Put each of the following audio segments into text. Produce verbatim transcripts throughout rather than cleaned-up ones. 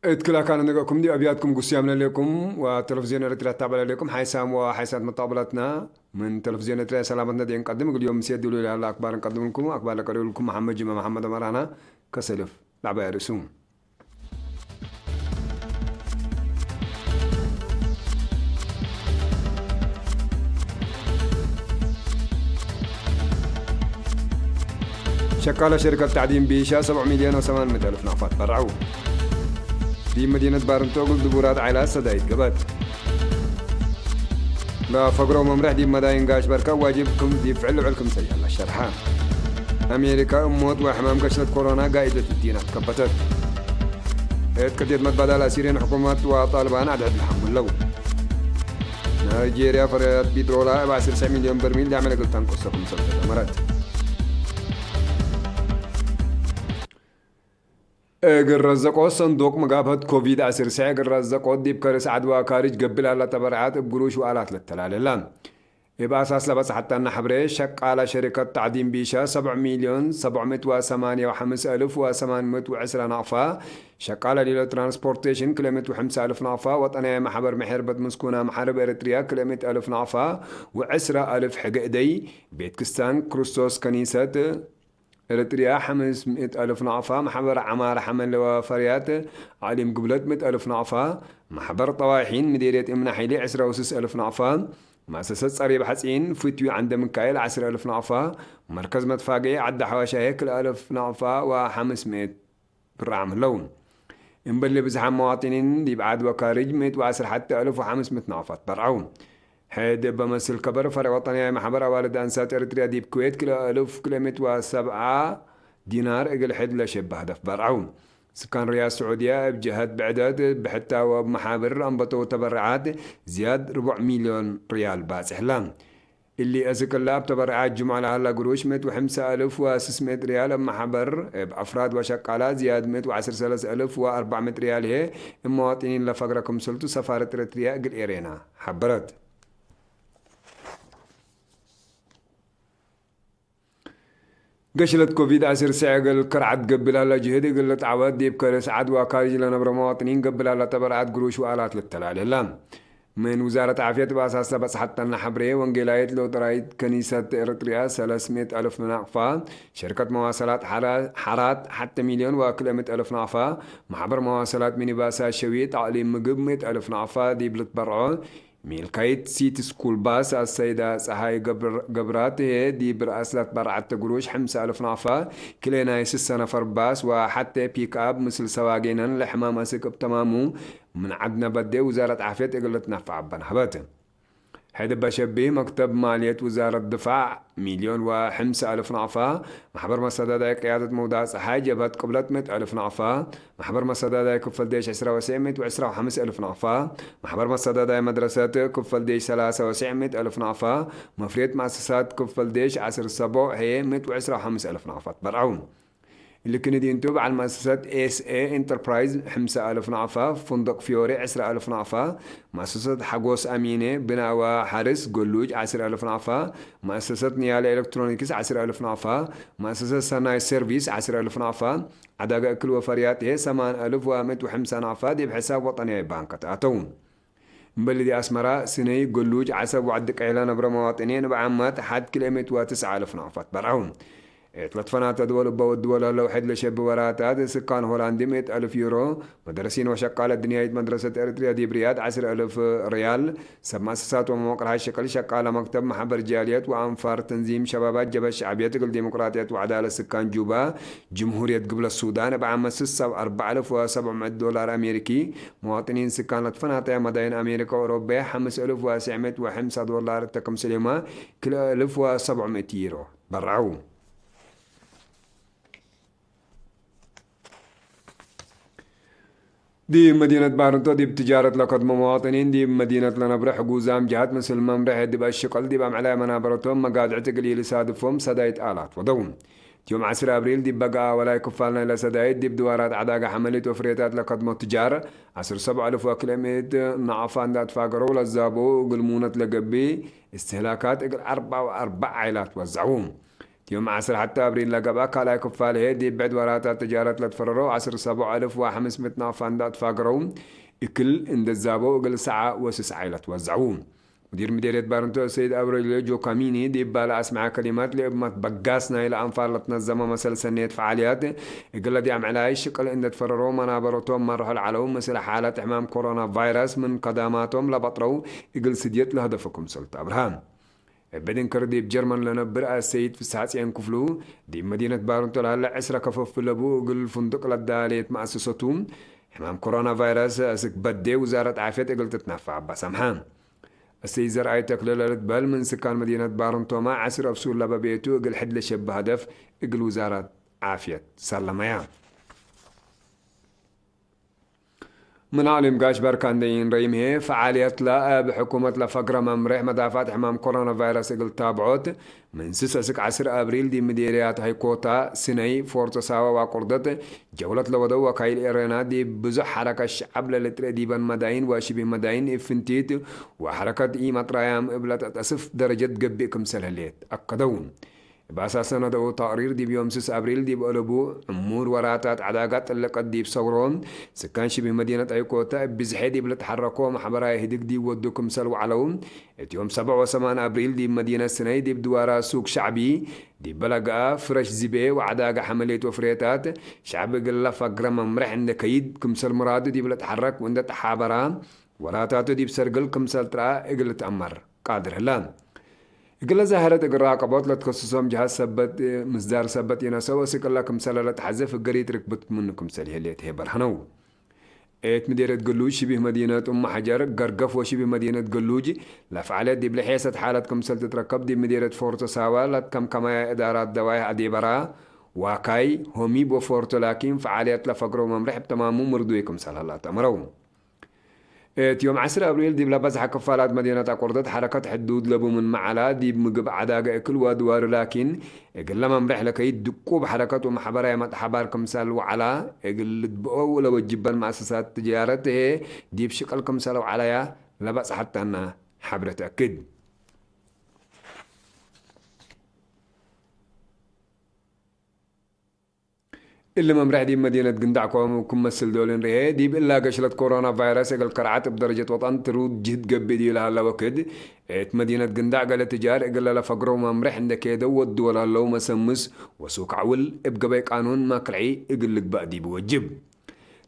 እት ክል አካን እንገእኩም ዲብ አብያትኩም ጉስያም ለሌኩም ወተለፍዝዮን ኤረትርያ ትታብዕ ለሌኩም ሓይሳም ወሓይሳት መተቅብላትና ምን ተለፍዝዮን ኤረትርያ ሰላመትነ ዴ እንቀድም። እግል ዮም ምሴ ዱሉ ለሀለ አክባር እንቀድምልኩም። አክባር ለቀሪኡልኩም መሐመድ ጅመ መሐመድ ኦመር አነ። ከሰልፍ ለዐባይ ርእሱ። ሸቃለ ሸሪከት ተዕዲን ቢሻ ሰብዕ ሚልዮን ወሰማን ምእት አልፍ ናቅፋት በርዐው። ዲብ መዲነት ባርንቶ እግል ድቡራት ዓይላት ሰዳይት ገብአት። ለፈግረው መምርሕ ዲብ መዳይን ጋሽ በርከ ዋጅብ ክም ዲብ ፍዕል ልዑል ክምሰል ሸርሐ። አሜሪካ እብ ሞት ወሕማም ገሽለት ኮሮና ጋይደት እዲን አትከበተት። እት ቅድየት መትባዳል አሲሪን ሕኩመት ወጣልባን አድሕድ ለሐሙ ለው። ናይጄርያ ፈረያት ቢትሮላ እብ ዐስር ሚልዮን በርሚል ዳዕመ ለእግል ተንቀሶ ክምሰል ተአመረት። እግል ረዘቆ ሰንዱቅ መጋብሀት ኮቪድ ዐስር እግል ረዘቆ ዲብ ከርስ ዐድ ወአካርጅ ገብእ ለሀላ ተበረዓት እብ ግሩሽ ወአላት ለተላለላ። እብ አሳስ ለበጽሐተነ ሐብሬ፣ ሸቃለ ሸሪከት ተዕዲን ቢሻ ሰብዕ ሚልዮን ሰብዕ ምእት ወሰማንየ ወሐምስ አልፍ ወሰማን ምእት ወዕስራ ናቅፋ፣ ሸቃለ ሊሎ ትራንስፖርቴሽን ክልኤ ምእት ወሐምሳ አልፍ ናቅፋ፣ ወጠንያይ መሕበር ምሕርበት ምስኩና መሓርብ ኤረትርያ ክልኤ ምእት አልፍ ናቅፋ ወዕስራ አልፍ ሕጌ እደይ፣ ቤት ክስታን ክርስቶስ ከኒሰት፣ ኤረትርያ ሐምስ ምእት አልፍ ናቅፋ፣ መሕበር ዐማር ሐመል ወፈርያት አቅሊም ግብለት ምእት አልፍ ናቅፋ፣ መሕበር ጠዋሒን ምዴርየት እምነ ሐይሊ ዕስራ ወስስ አልፍ ናቅፋ፣ መአሰሰት ጸሪብ ሐጺን ፍትዊ ዐንደ ምካኤል ዐስር አልፍ ናቅፋ፣ መርከዝ መትፋግዒ ዐዲ ሐዋሻሄ ክልኤ አልፍ ናቅፋ ወሐምስ ምእት ብርዓም ህለው። እምበሊ ብዝሓም መዋጥኒን ዲብ ዐድ ወካርጅ ምእት ወዐስር ሐቴ አልፍ ወሐምስ ምእት ናቅፋት በርዐው። ሕድ እበ መስል ከበር ፈርዕ ወጠንያይ መሕበር አዋልድ አንሳት ኤረትርያ ዲብ ኩዌት ክልኤ አልፍ ክልኤ ምእት ወሰብዓ ዲናር እግል ሕድ ለሸብህ ሀደፍ በርዐው። ስካን ርያድ ስዑድያ እብ ጀሀት ብዕደት ብሕታ ወእብ መሓብር አንበተው ተበረዓት ዝያድ ርቡዕ ሚልዮን ርያል ባጽሕ ላ። እሊ አስክ እለ እብ ተበረዓት ጅሙዕ ለሀላ ግሩሽ ምእት ወሐምሳ አልፍ ወስስ ምእት ርያል እብ መሕበር፣ እብ አፍራድ ወሸቃላ ዝያድ ምእት ወዐስር ሰለስ አልፍ ወአርበዕ ምእት ርያል ህዬ እብ መዋጥኒን ለፈግረ ክምሰልቱ ሰፋረት ኤረትርያ እግል ኤሬና ሐበረት። ገሽለት ኮቪድ ዐስር እግል ከርዐት ገብእ ለሀላ ጅህድ እግል ልትዓወት ዲብ ከርስ ዐድ ወአካርጅ ለነብረ መዋጥኒን ገብእ ለሀላ ተበረዓት ግሩሽ ወአላት ልተላሌ ህላ። ምን ውዛረት ዓፍየት እብ አሳሰ በጽሐተነ ሐብሬ፣ ወንጌላይት ሉተራይት ከኒሰት ኤረትርያ ሰለስ ምእት አልፍ ናቅፋ፣ ሸርከት መዋሰላት ሐራ-፣ ሐራት ሐቴ ሚልዮን ወክልኤ ምእት አልፍ ናቅፋ፣ መሕበር መዋሰላት ሚኒባሳት ሸዊት አቅሊም ምግብ ምእት አልፍ ናቅፋ ዲብ ልትበርዖ፣ ሚልካይት ሲቲ ስኩል ባስ አሰይዳ ጸሃይ ገብር-፣ ገብራት ህዬ ዲብ ረአስ ለትበርዐተ ግሩሽ ሐምሳ አልፍ ናቅፋ፣ ክልኤ ናይ ስሰ ነፈር ባስ ወሐቴ ፒክአፕ ምስል ሰዋጌነን ለሕማም አስክ እብ ተማሙ፣ ምን ዐድነ በዴ ውዛረት ዓፍየት እግል ልትነፈዕ አበን ሀበት። ሕድ እበ ሸቢህ መክተብ ማልየት ውዛረት ድፋዕ ሚልዮን ወሐምሳ አልፍ ናቅፋ፣ መሕበር መሰዳዳይ ቅያደት መውዳዕ ጸሓይ ጀብሀት ቅብለት ምእት አልፍ ናቅፋ፣ መሕበር መሰዳዳይ ክፈል ዴሽ ዕስራ ወስዕ ምእት ወዕስራ ወሐምስ አልፍ ናቅፋ፣ መሕበር መሰዳዳይ መድረሰት ክፈል ዴሽ ሰላሰ ወስዕ ምእት አልፍ ናቅፋ፣ መፍሬት መአሰሳት ክፈል ዴሽ ዐስር ሰቦዕ ህዬ ምእት ወዕስራ ወሐምስ አልፍ ናቅፋ ትበርዐው። እሊ ክንዲ እንቱ፣ በዓል መአሰሰት ኤስ ኤ ኢንተርፕራይዝ ሐምሳ አልፍ ናቅፋ፣ ፍንዱቅ ፊዮሪ ዐስራ አልፍ ናቅፋ፣ መአሰሰት ሐጎስ አሚኔ ብና ወሐርስ ጎሉጅ ዐስር አልፍ ናቅፋ፣ መአሰሰት ንያለ ኤለክትሮኒክስ ዐስር አልፍ ናቅፋ፣ መአሰሰት ሰናይ ሰርቪስ ዐስር አልፍ ናቅፋ፣ ዐዳገ እክል ወፈርያት ህዬ ሰማን አልፍ ወምእት ወሐምሳ ናቅፋ ዲብ ሕሳብ ወጠንያይ ባንክ ተአተው። እምበል እሊ አስመራ፣ ስነይ፣ ገሉጅ፣ ዐሰብ ወዐዲ ቀይሕ ለነብረ መዋጥኒን እብ ዓመት ሐድ ክልኤ ምእት ወትስዓ አልፍ ናቅፋት በርዐው። እት ለትፈናተ ድወል እበ ወድወ ለህለው ሕድ ለሸቢ ወራታት፣ ስካን ሆላንድ ምእት አልፍ ዩሮ፣ መደረሲን ወሸቃለ ድንያይት መድረሰት ኤረትርያ ዲብ ርያድ ዐስር አልፍ ርያል፣ ሰብ መአሰሳት ወመዋቅር ሐሽቅል፣ ሸቃለ መክተብ፣ መሕበር ጃልየት ወአንፋር ተንዚም ሸባባት ጀብሀት ሸዕብየት እግል ዲሞቅራጥየት ወዐዳለት ስካን ጁባ፣ ጅምሁርየት ግብለት ሱዳን፣ እብ ዓመት ስሳ ወአርበዕ አልፍ ወሰብዕ ምእት ዶላር አሜሪኪ፣ መዋጥኒን ስካን ለትፈናተያ መዳይን አሜሪካ ወአውሮበየ፣ ሐምስ አልፍ ወስዕ ምእት ወሐምሳ ዶላር እተ ክምሰልሁመ፣ ክልኤ አልፍ ወሰብዕ ምእት ዩሮ በርዐው። ዲብ መዲነት ባርንቶ ዲብ ትጃረት ለከድሞ መዋጥኒን፣ ዲብ መዲነት ለነብረ ሕጉዛም ጀሃት ምስል መምርሕ ዲብ አሽቅል ዲብ አምዕላይ መናበረቶም መጋድዕት እግል ኢልሳድፎም ሰዳይት አላት ወደው። ዮም ዐስር አብሪል ዲብ በገአ ወላይ ክፋል ናይለ ሰዳይት ዲብ ድዋራት ዐዳገ ሐመሊት ወፍሬታት ለከድሞ ትጃር፣ ዐስር ሰብዕ አልፍ ወክልኤ ምእት ናቅፋ እንዳ ትፋገረው ለዛበው እግል ሙነት ለገብእ እስትህላካት እግል አርበዕ ወአርበዕ ዓይላት ወዘዐው። ዮም ዐስር ሐቴ አብሪል ለገብአ ካልኣይ ክፋል ህዬ፣ ዲብ ብዕድ ወራታት ትጃረት ለትፈረረው ዐስር ሰቦዕ አልፍ ወሐምስ ምእት ናፋንዳ ትፋግረው እክል እንዴ ዛበው እግል ሰዓ ወስስ ዓይለት ወዘዐው። ሙዲር ምዴርየት ባርንቶ ሰይድ አብረጅ ጆካሚኒ ዲብ ባለ አስምዐ ከሊማት፣ ለእብ መትበጋስ ናይለ አንፋር ለትነዘመ መሰል ሰኔት ፈዓልያት እግለ ዲብ ምዕላይ ሽቅል እንዴ ትፈረረው መናበረቶም መርሖ ለዐለው፣ ምስል ሓለት ሕማም ኮሮና ቫይረስ ምን ከዳማቶም ለበጥረው እግል ስድየት ለህደፈ ክምሰል ተአብርሀ። እብ ድንክር ዲብ ጀርመን ለነብር አሰይድ ፍስሐጽዮን ክፍሉ፣ ዲብ መዲነት ባርንቶ ለሀለ ዕስረ ከፈፍ ለቡ እግል ፍንዱቅ ለዳሌት መአሰሰቱ፣ ሕማም ኮሮና ቫይረስ አስክ በዴ ውዛረት ዓፍየት እግል ትትነፈዕ አባ ሰምሐ። አሰይድ ዘርአይ ተክለ ለልትበህል ምን ስካን መዲነት ባርንቶማ ዐስር አፍሱር ለበ ቤቱ እግል ሕድ ለሸበ ሀደፍ እግል ውዛረት ዓፍየት ሰለመያ። ምን አሊም ጋሽ በርካንደይን ረይም ህዬ፣ ፈዓልየት ለእብ ሕኩመት ለፈግረ መምሬሕ መዳፋት ሕማም ኮሮና ቫይረስ እግል ታብዖት፣ ምን ስስ እስክ ዐስር አብሪል ዲብ ምዴርያት ሀይኮታ፣ ስነይ፣ ፎርቶ ሳዋ ወአቁርደት ጀውለት ለወደው ወካይል ኤረና፣ ዲብ ብዙሕ ሐረከት ሸዐብ ለልትርኤ ዲበን መዳይን ወሽቢህ መዳይን እብ ፍንቲት ወሐረከት ኢመጥራያም እብ ለተአተስፍ ደረጀት ገብእ ክምሰል ህሌት አከደው። እብ አሳሰ ነደኡ ተቅሪር፣ ዲብ ዮም ስስ አብሪል ዲብ አለቡ ዕሙር ወራታት ዐዳጋ ጥልቀት ዲብ ሰውሮ፣ ስካን ሽቢህ መዲነት አይኮተ እብ ብዝሐ ዲብ ልትሐረኮ ማሕበራዊ ህድግ ዲብ ወዱ ክምሰል ወዐለው፣ እት ዮም ሰብዕ ወሰማን አብሪል ዲብ መዲነት ስነይ ዲብ ድዋራ ሱቅ ሸዕቢ፣ ዲብ በለገአ ፍረሽ ዝቤ ወዐዳጋ ሐመሌት ወፍሬታት ሸዕብ እግል ለፈግረ መምረሕ እንደ ከይድ ክምሰል ምራዱ ዲብ ልትሐረክ ወእንደ ተሓበራ፣ ወራታቱ ዲብ ሰርግል ክምሰል ጥራ እግል ልትአመር ቃድር ህለ። እግለ ዛህረት እግል ራቀቦት ለትከስሶም ጀሃት ሰበት ምስዳር ሰበት ኢነሰኦ እስክ እለ ክምሰለ ለትሐዜ ፍገሪት ርክብት ምኑ ክምሰል ይህሌት ህዬ በርሀነው። እት ምዴርየት ገሉጅ ሽቢህ መዲነት ኡም ሐጀር፣ ገርገፍ ወሽቢህ መዲነት ገሉጅ ለፈዓለት ዲብ ለሔሰት ሓለት ክምሰል ትትረከብ ዲብ ምዴርየት ፎርቶ ሳዋ ለትከምከመያ እዳራት ደዋይሕ አዴበራ፣ ዋካይ፣ ሆሚብ ወፎርቶ ላኪን ፈዓልየት ለፈግረው መምሬሕ እብ ተማሙ ምርዱይ ክምሰል ሀላ ተአምረው። እት ዮም ዐስር አብሪል ዲብ ለበዝሐ ክፋላት መዲነት አቁርደት ሐረከት ሕዱድ ለቡ ምንመ ዐላ፣ ዲብ ምግብ ዐዳገ እክል ወአድዋሩ ላኪን፣ እግለ መምሬሕ ለከይድ ድቁብ ሐረከት ወመሐበራይ መትሐባር ክምሰል ወዐላ፣ እግል ልትብኦ ለወጅበን መአሰሳት ትጃረት ህዬ ዲብ ሽቅል ክምሰል ወዐለያ ለበጽሐት ተና ሐብረ ተአክድ። እሊ መምሬሕ ዲብ መዲነት ግንዳዕ ኮም ክም መስል ዶል እንርኤ፣ ዲብ እላ ገሽለት ኮሮና ቫይረስ እግል ከርዐት እብ ደረጀት ወጠን ትሩድ ጅህድ ገብእ ዲብ ለሀለ ወክድ፣ እት መዲነት ግንዳዕ ገሌ ትጃር እግለ ለፈግረው መምሬሕ እንደ ኬደው ወድወ ለህለው መሰምስ ወሱክ ዐውል እብ ገበይ ቃኑን መክልዒ እግል ልግባእ ዲብ ወጅብ።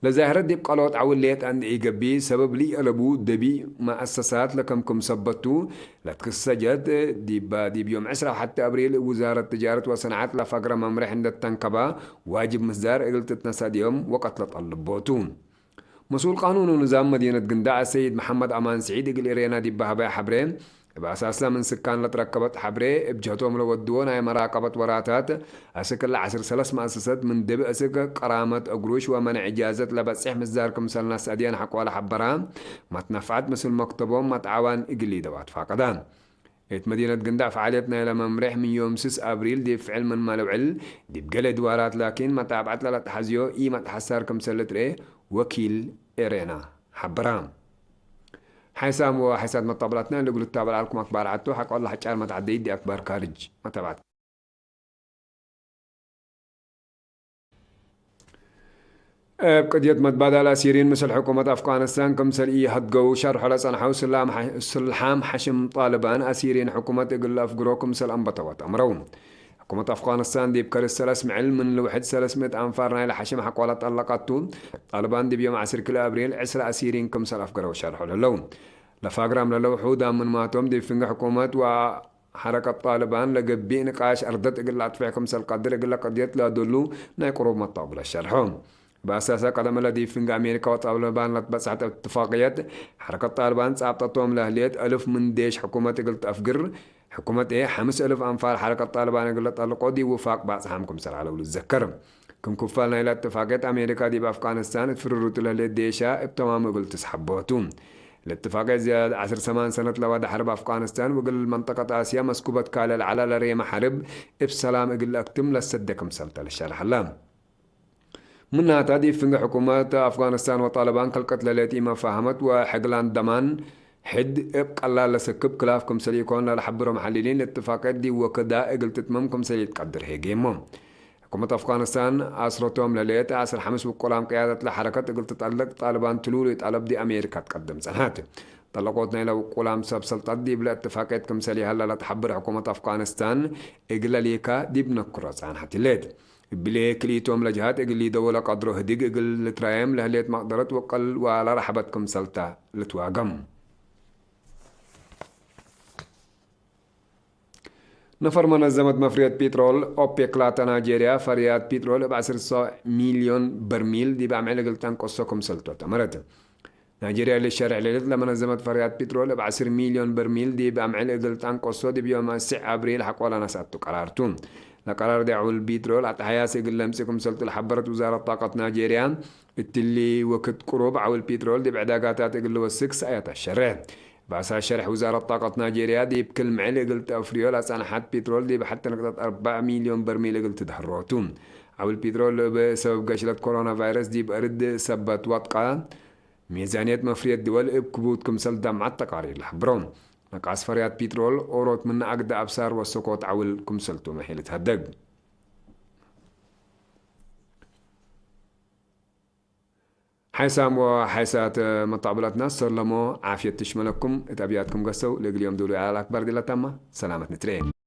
ለዛህረት ዲብ ቀሎት ዐውል ሌጠ እንዴ ኢገብእ ሰበብ ለኢአለቡ ደቢእ መአሰሳት ለከምክም ሰበት ቱ፣ ለትክሰጀት ዲባ ዲብ ዮም ዕስራ ወሐቴ አብሪል እብ ውዛረት ትጃረት ወሰንዐት ለፈግረ መምሬሕ እንዴ ተንከባ ዋጅብ ምስዳር እግል ትትነሰእ ዲብ ዮም ወቀት ለጠልቦ ቱ። መስኡል ቃኑን ወንዛም መዲነት ግንዳዕ አሰይድ መሐመድ አማን ስዒድ እግል ኤሬና ዲብ ሀበያ ሐብሬ፣ እብ አሳስለ ምን ስካን ለትረከበት ሐብሬ፣ እብ ጀህቶም ለወድዎ ናይ መራቀበት ወራታት፣ አስክ እለ ዐስር ሰለስ መአሰሰት ምን ደቢ አስክ ቀራመት እግሩሽ ወመንዕ እጃዘት ለበጽሕ ምስዳር ክምሰል ነስአድየን ሐቆለ ሐበራ፣ መትነፍዐት ምስል መክተቦም መትዓዋን እግል ኢደው አትፋቀዳ። እት መዲነት ግንዳዕ ፈዓልየት ናይለ መምሬሕ ምን ዮም ስስ አብሪል ዲብ ፍዕል ምንመ ልውዕል፣ ዲብ ገሌ ድዋራት ላኪን መታብዐት ለለአትሐዝዮ ኢመትሐሳር ክምሰል ልትርኤ ወኪል ኤሬና ሐበራ። ሓይሳም ወሓይሳት መጣብላትና እግል ልታበል ዐልኩም አክባር ዐቱ፣ ሐቆለ ሐጫር መትዓደይት ዲብ አክባር ካርጅ መታብዐት። እብ ቅድየት መትባዳል አሲሪን ምስል ሕኩመት አፍጋኒስታን ክምሰል ኢሀድገው ሸርሖ ለጸንሐው ስላም ሐ-፣ ስልሓም ሐሽም ጣልባን አሲሪን ሕኩመት እግል ለአፍግሮ ክምሰል አንበተወት አምረው። ሕኩመት አፍጋኒስታን ዲብ ከርስ ሰለስ ምዕል ምን ልውሕድ ሰለስ ምእት አንፋር ናይለ ሐሽም ሐቆለ ጠለቀቱ። ጣልባን ዲብ ዮም ዐስር ክልኤ አብሪል ዕስራ አሲሪን ክምሰል አፍገረው ሸርሖ ለህለው። ለፋግራም ለህለው ውሑዳም ምንማቶም ዲብ ፍንጌ ሕኩመት ወሐረከት ጣልባን ለገብእ ንቃሽ አርደት እግል ለአጥፍዕ ክምሰል ቀድር እግለ ቅድየት ለአደሉ ናይ ቅሩብ መጣብለ ሸርሖ። በአሳሰ ቀደም እለ ዲብ ፍንጌ አሜሪካ ወጣልባን ለትበጽሐት እትፋቅየት፣ ሐረከት ጣልባን ጻብጠቶም ለህሌት አልፍ ምን ዴሽ ሕኩመት እግል ተአፍግር፣ ሕኩመት ኤ ሐምስ አልፍ አንፋር ሐረከት ጣልባን እግል ለጠልቆ ዲብ ውፋቅ ባጽሓም ክምሰል ዐለው ልትዘከር። ክም ክፋል ናይለ እትፋቅየት፣ አሜሪካ ዲብ አፍጋኒስታን እት ፍርሩቱ ለህሌት ዴሻ እብ ተማሙ እግል ትስሐቦ ቱ። ለእትፋቅየት ዝያደት ዐስር ሰማን ሰነት ለወደ ሐርብ አፍጋኒስታን ወእግል መንጠቀት አስያ መስኩበት ካለ ለዐለ ለሬመ ሐርብ እብ ሰላም እግል ለአክትም ለሰደ ክምሰል ተ ልሸርሐ ዐለ። ምናተ፣ ዲብ ፍንጌ ሕኩመት አፍጋኒስታን ወጣልባን ከልቀት ለህሌት ኢመፋሀመት ወሕግላን ደማን ሕድ እብ ቀላል ለሰክብ ክላፍ ክምሰል ኢኮን ለለሐብሮ መሐልሊን፣ እትፋቅየት ዲብ ወክዳ እግል ትትመም ክምሰል ኢትቀድር ሄጌሞ። ሕኩመት አፍጋኒስታን አስረቶም ለህሌት ዐስር ሐምስ ውቁላም ቅያደት ለሐረከት እግል ትጠልቅ ጣልባን ትሉሉ ጠለብ ዲብ አሜሪካ ትቀድም ጸንሐት። ጠለቆት ናይለ ውቁላም ሰብ ሰልጠት ዲብለ እትፋቅየት ክምሰል ይሀላ ለትሐብር ሕኩመት አፍጋኒስታን እግለ ሊካ ዲብ ነክሮ ጸንሐት ህሌት። እብሌ ክልኢቶም ለጀሃት እግል ሊደወ ለቀድሮ ህድግ እግል ልትራየም ለህሌት መቅደረት ወቀል ወለረሐበት ክምሰልተ ልትዋገም። ነፈር መነዘመት መፍርየት ፒትሮል ኦፔክ ላተ ናይጄርያ ፈርያት ፒትሮል እብ ዐስር ሚልዮን በርሚል ዲብ አምዕል እግል ተንቀሶ ክምሰልቱ አተመረት። ናይጄርያ እሊ ሸርሕ ሌሊት ለመነዘመት ፈርያት ፒትሮል እብ ዐስር ሚልዮን በርሚል ዲብ አምዕል እግል ተንቀሶ ዲብ ዮም አስዕ አብሪል ሐቆለ ነስአቱ ቀራር ቱ። ለቀራር ዲ ዐውል ፒትሮል አጥሐያስ እግል ለምጽእ ክምሰልቱ ለሐበረት ውዛረት ጣቀት ናይጄርያ፣ እትሊ ወክድ ቅሩብ ዐውል ፒትሮል ዲብ ዕዳጋታት እግል ልወስክ ሰአያት አሸርሕ። ባሳ ሸርሕ ውዛረት ጣቀት ናይጄርያ ዲብ ክል ምዕል እግል ተአፍርዮ ለጸንሐት ፒትሮል ዲብ ሐቲ ነቅጠት አርበዕ ሚልዮን በርሚል እግል ትደህሮ ቱ። ዐውል ፒትሮል እብ ሰበብ ገሽለት ኮሮና ቫይረስ ዲብ አርድ ሰበት ወድቀ፣ ሚዛንየት መፍርየት ድወል እብ ክቡድ ክምሰል ደምዐት ተቃሪር ለሐብሮ። ነቃስ ፈርያት ፒትሮል ኦሮት ምን አግደ አብሳር ወሰኮት ዐውል ክምሰልቱመ ህይ ልትሀደግ። ሓይሳም ወሓይሳት መጣብላትና ሰለሞ ዓፍየት ትሽመለኩም እት አብያትኩም ገሰው። ለእግል ዮም ዶሉ ያላል አክባር ዲላታማ ሰላመት ንትሬ።